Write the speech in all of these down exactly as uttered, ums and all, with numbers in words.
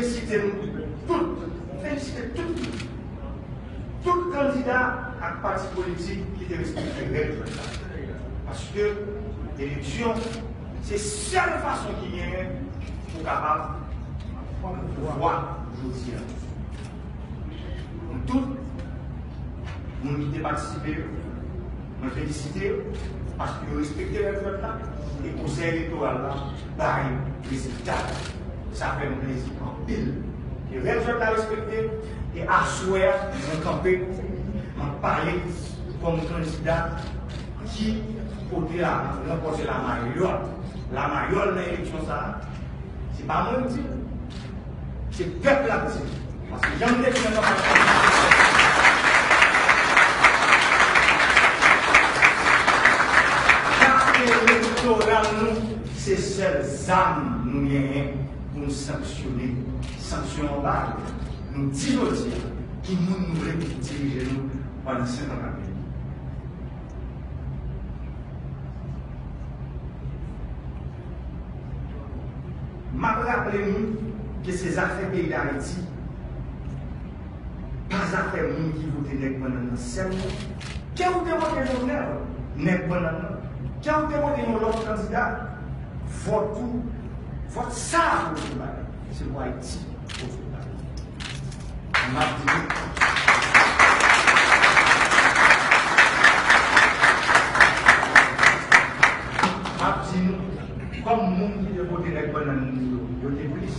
Felisite nou tout, felisite tout moun, tout kandida ak pati politik ki te respekte règ jwèt la. Paske eleksyon, se sèl fason ki genyen pou kapab pran pouvwa jodi a. Nou tout, moun ki te patisipe yo, mwen felisite yo, paske yo respekte règ jwèt la, e Konsèy Elektoral la bay rezilta. Sa fè m plezi anpil. E règ jwèt la respekte, e aswè a, mwen kanpe, mwen pale kòm kandida ki pote la, ranpòte lamayòl. Lamayòl nan eleksyon sa a, se pa mwen ki di l, se pèp la ki di l. Paske jan m te di nan kanpay, kat elektoral nou, se sèl zam nou genyen pou nou sanksyone. Sanksyon anba nou di jodi a ki moun nou vle pou dirije nou pandan senk an k ap vini. M ap raple nou ke se zafè peyi Dayiti, pa zafè moun ki vote nèg bannann nan sèlman. Ke ou te vote Jovenel, nèg bannann nan, ke ou te vote yon lòt kandida, vòt ou, vòt sa a pou ou bay, se pou Ayiti. M ap di nou, m ap di nou, kòm moun ki te vote nèg bannann yo, yo te plis,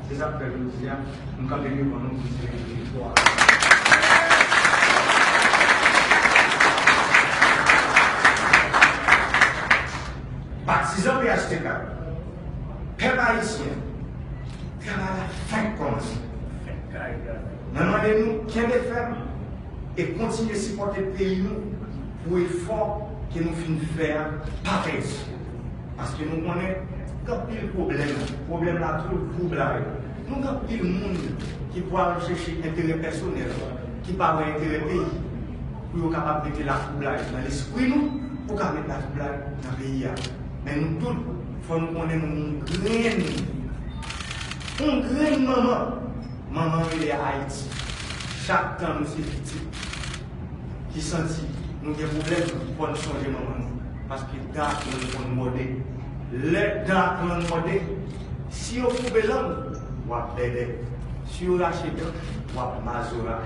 se sa k fè jodi a, m kanpe devan nou pou m selebre viktwa a. Patizan P H T K, pèp ayisyen, travay la fèk kòmanse. Mwen mande nou kenbe fèm e kontinye sipòte peyi nou pou efò ke nou fin fè a pa pèdi. Paske nou konnen gen anpil pwoblèm. Pwoblèm la toujou twoublay. Nou gen anpil moun ki pral chèche enterè pèsonèl, ki pa wè enterè peyi, pou yo kapab mete latwoublay nan lespri nou, pou ka met latwoublay nan peyi a. Men nou tout, fò nou konnen nou yon grenn, yon grenn manman. Manman rele Ayiti. Chak tan nou se pitit ki santi nou gen pwoblèm, fò n sonje manman nou. Paske dat lan konn mòde. Lè dat lan mòde, si yo koupe lang, w ap bèbè. Si yo rache dan, w ap mazora.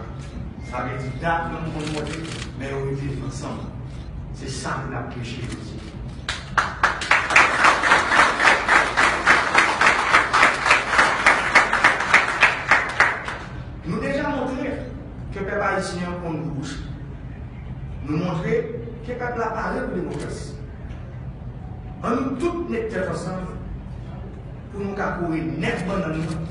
Sa vle di dat lan konn mòde, men yo rete ansanm. Se sa ke n ap preche jodi. Nou deja montre ke pèp ayisyen an konn gwo bouch li. Nou montre ke pèp la pare pou demokrasi. Ann nou tout met tèt ansanm pou nou ka kore nèg bannann nan,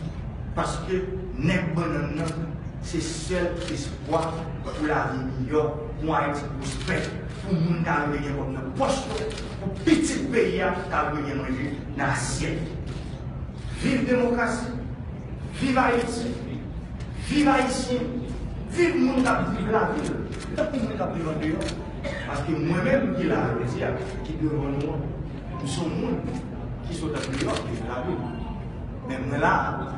paske nèg bannann nan se sèl espwa pou lavi miyò, pou Ayiti pwospè, pou moun ta rive gen kòb nan pòch yo, pou pitit peyi a ta rive gen manje nan asyèt. Viv demokrasi, viv Ayiti, viv Ayisyen, viv moun k ap viv lavil, tankou moun k ap viv andeyò. Paske mwen menm ki la a jodi a, ki devan nou an, m se yon moun ki sot andeyò, ki viv lavil. Men mwen la a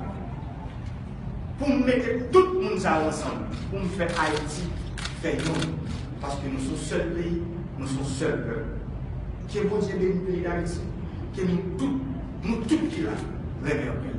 pou m mete tout moun sa yo ansanm, pou m fè Ayiti fè yonn. Paske nou se yon sèl peyi, nou se yon sèl pèp. Ke Bondye beni peyi Dayiti, ke nou tout, nou tout ki la, renmen anpil.